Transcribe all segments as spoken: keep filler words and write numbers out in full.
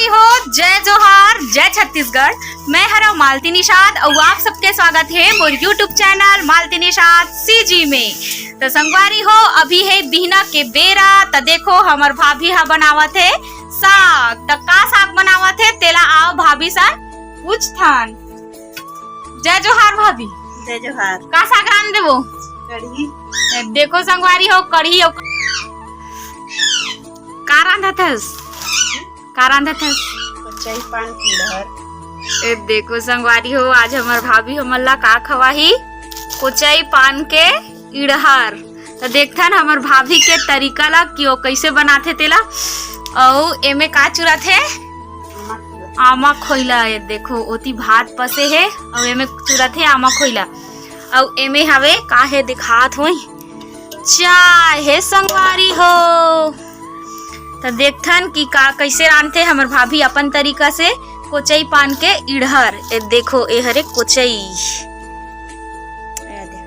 हो, जय जोहार, जय छत्तीसगढ़। मैं हरव मालती निषाद अउ आप सबके स्वागत हे मोर YouTube channel Malti Nishad CG में। त संगवारी हो, अभी हे बिहना के बेरा। त देखो, हमर भाभी ह बनावत हे साग। त का साग बनावत हे, तेला आओ भाभी सन पूछथन। जय जोहार भाभी। जय जोहार। का साग रांध देबो? कढ़ी। ए, देखो संगवारी हो, कढ़ी हो। का रांधत हस? का रांधत हस? कोचई पान के इड़हर। ए, देखो संगवारी हो, आज हमर भाभी हमन ला का खवाही? कोचई पान के इड़हर। त देखथन हमर भाभी के तरीका ला कि ओ कइसे बनाथे तेला। अउ एमे का चुरत हे? आमा खोइला। ए देखो, ओती भात पसे हे अउ एमे चुरत हे आमा खोइला। अउ एमे हवे का हे, दिखात होई, चाय हे संगवारी हो। त देखथन कि का, कइसे रांधथे हमर भाभी अपन तरीका से कोचई पान के इड़हर। ए देखो, ए हरे कोचई। ए दे।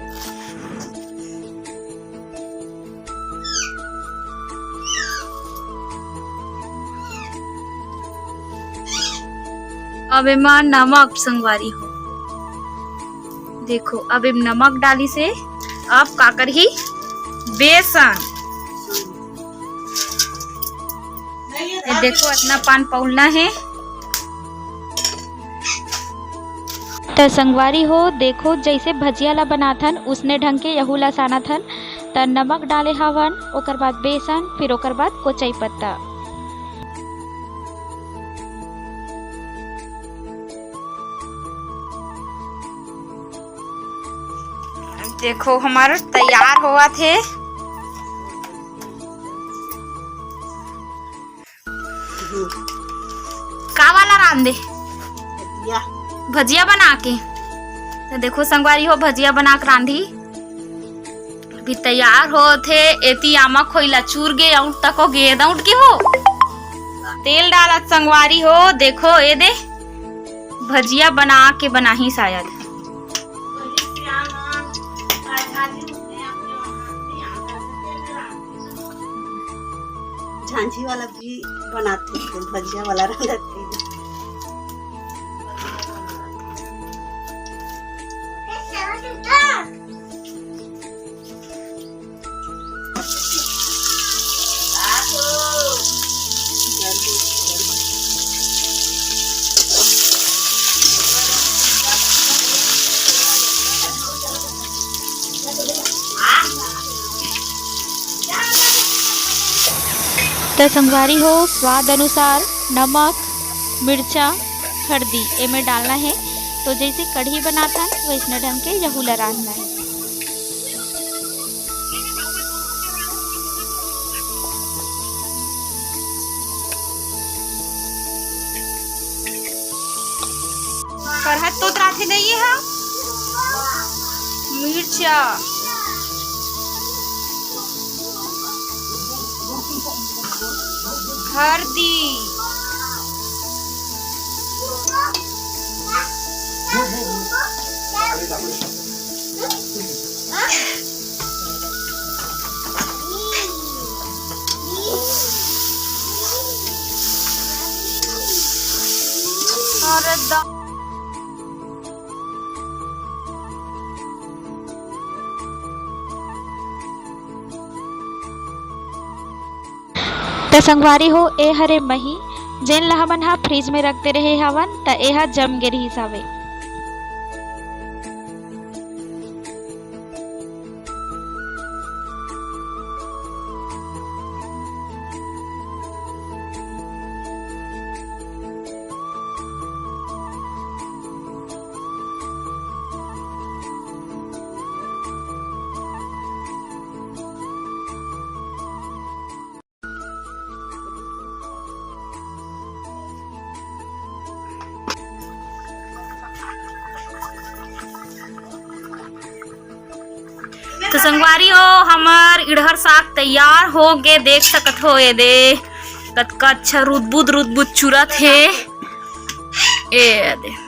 अब एमा नमक संगवारी हो, देखो, अब एम नमक डालिस हे। अब का करही? बेसन। ये देखो, अतना पान पउलना हे। त संगवारी हो, देखो, जइसे भजिया ला बनाथन, उसने ढंग के यहू ला सानत हन। त नमक डाले हवन, ओकर बाद बेसन, फिर ओकर बाद कोचई पत्ता। देखो, हमर तैयार होवत हे। का वाला रांधे? भजिया। भजिया बना के। त देखो संगवारी हो, भजिया बना के रांधी। अभी तैयार होत हे। एती आमा खोइला चूर गे, अउंट तको गे, दउंट के हो। तेल डालत संगवारी हो, देखो ए दे, भजिया बना के बनाही शायद। झांझी वाला भी बनाथे, भजिया वाला रांधथे। त संगवारी हो, स्वाद अनुसार नमक, मिर्चा, हरदी एमे डालना हे। तो जइसे कढ़ी बनाथन, वइसने ढंग के यहू ला रांधना हे। करहत तोतराथे नहीं ये हा। मिर्चा, हरदी, अरे दा- त संगवारी हो, ए हरे मही, जेन ल हमन ह फ्रिज में रख दे रहे हवन, त ए ह जम गे रिहिस हवे। तो संगवारी हो, हमर इड़हर साग तैयार हो गे, देख सकत हो, ए दे कतका अच्छा रुदबुद रुदबुद चुरत हे। ए दे,